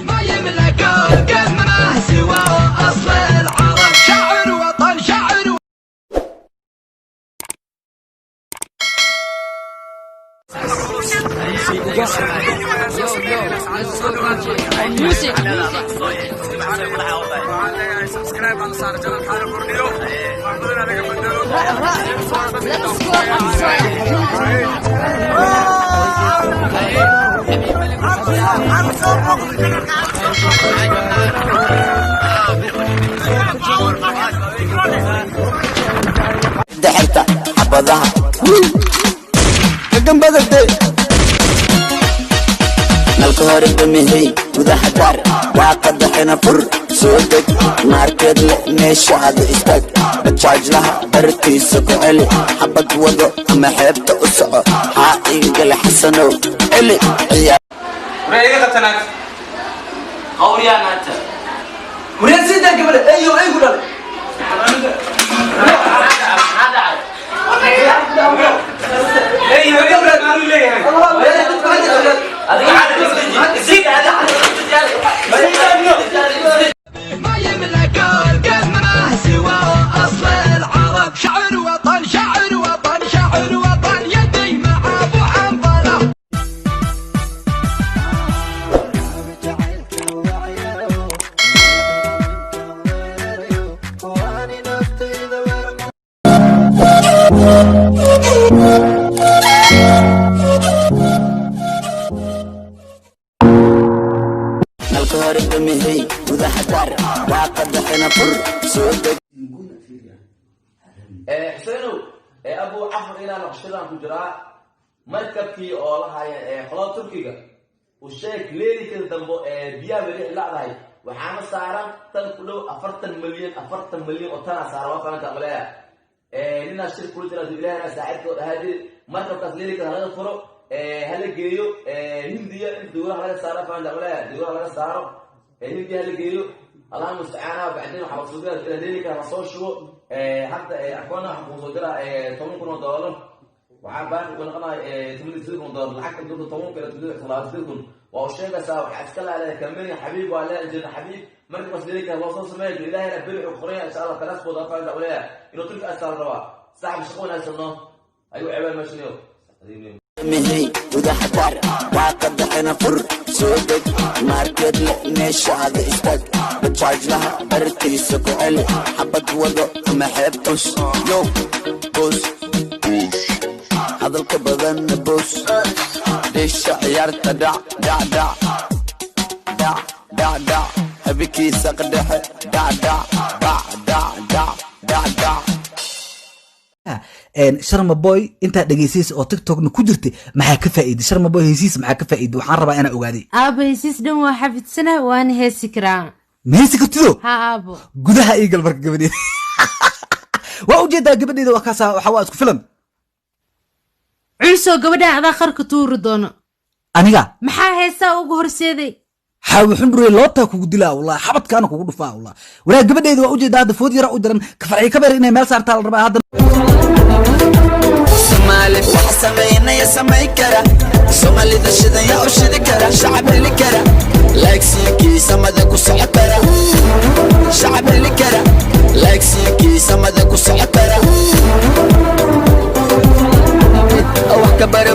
ما يملك القمة سوى أصل العرب، شاعر وطن، شاعر. Daxirta xabadaha gambadade, nalka hore damihey, gudaha daar, daaqada xina fur, soo deg, maarkeed le meeshaada istaag, bajaajlaha bartiisa ku celi, xabad wado ama xeebta u soco, xaa iigale xasanow celi ciyaar. Waree, iga qatanaad. Qawriyaa maanta. Waryaa, sii daa gabadha. Eyo, ey ku dhalay. Maxaa dhacay? Ey, hore leeyahay. Adiga. ما يملك القمة سوى أصل العرب، شاعر وطن، شاعر وطن، شاعر وطن، يدي مع أبو حنظلة. Nalka hore damihey, gudaha daar, daaqada xina fur, soo deg. Xuseenow, abu 4 ilaa naqshadan ku jiraa markabkii oo lahaya qolada Turkiga u sheeg leerikada dambe ee biyaha weli lacdahay. Waxaana saaran tan ku dhow 40 milyan, 40 milyan oo tanaa saaran. Waa fahantaa maleeya? Ninaa shir kula jira Ilaahna saaxiibka oo dhahaa jiri markabkaas leerikada halaga furo, hala geeyo Hindiya in dowlaha laga saaro. Fahantaa maleeya? Dowlaha laga saaro, Hindiya hala geeyo. Allah mustacaana. Bacdin waxaa la soo dira leerikada lasoo shubo. Hadda akoona waxaa kuusoo dira $10,000. Waxaa baan uga noqonaya $18,000. Lacagta dowladda 10,000 ilaa 78,000 waa u sheegaysaa. Waxaa iska laalaya kambaniga Xabiib, waa lee injineer Xabiib. Markaas leerika loo soo sameeyo, Ilaahayna beri wuxuu qoraya insha Allah transport. Afaan uleeyahay inuu Turki astaal rabaa. Saaxib, shaqo wanaagsan no ayuu ceebaan meeshaniyo. Damihey, gudaha daar, daaqada xina fur, soo deg, maarkeed le meeshaada istaag, bajaajlaha bartiisa ku celi, xabad wado ama xeebtus yo boos, hadalka badanna boos, dheesha ciyaarta dhac dhac dhac dhac dhac dhac, habikiisa qadhexe dhac dhac dhac dhac dhac dhac dhac. Sharma Boy intaa dhegeysays oo TikTokna ku jirtay, maxaa ka faa'iiday Sharma Boy heysiis? Maxaa ka faa'iiday? Waxaan rabaa inaan ogaaday. Aabo, hesiis dhan waa xafidsana, waana heesi karaa. Ma heesi kartido? Ha, aabo. Gudaha iigal marka gabadheeda. Waa ujeedaa gabadheeda, waa kaasa, waxa waa isku filan. Culsoo, gabadhan adaa qarka tuuri doono. Aniga? Maxaa heesaa ugu horseeday? Xaawi xundhure, lootaa kugu dilaa wallah, xabadkaana kugu dhufaa wallah. Walaa, gabadheeda waa ujeedaa hadda food yara u jaran kafarci kabeer inay meel saartaa la rabaa hadda. Soomaali wax samaynaya, samayn kara, Soomaalida shidaya u shidi kara, shacab heli kara, laagsiinkiisa mada ku soco kara, shacab heli kara, laagsiinkiisa mada ku soco kara, wax ka bara.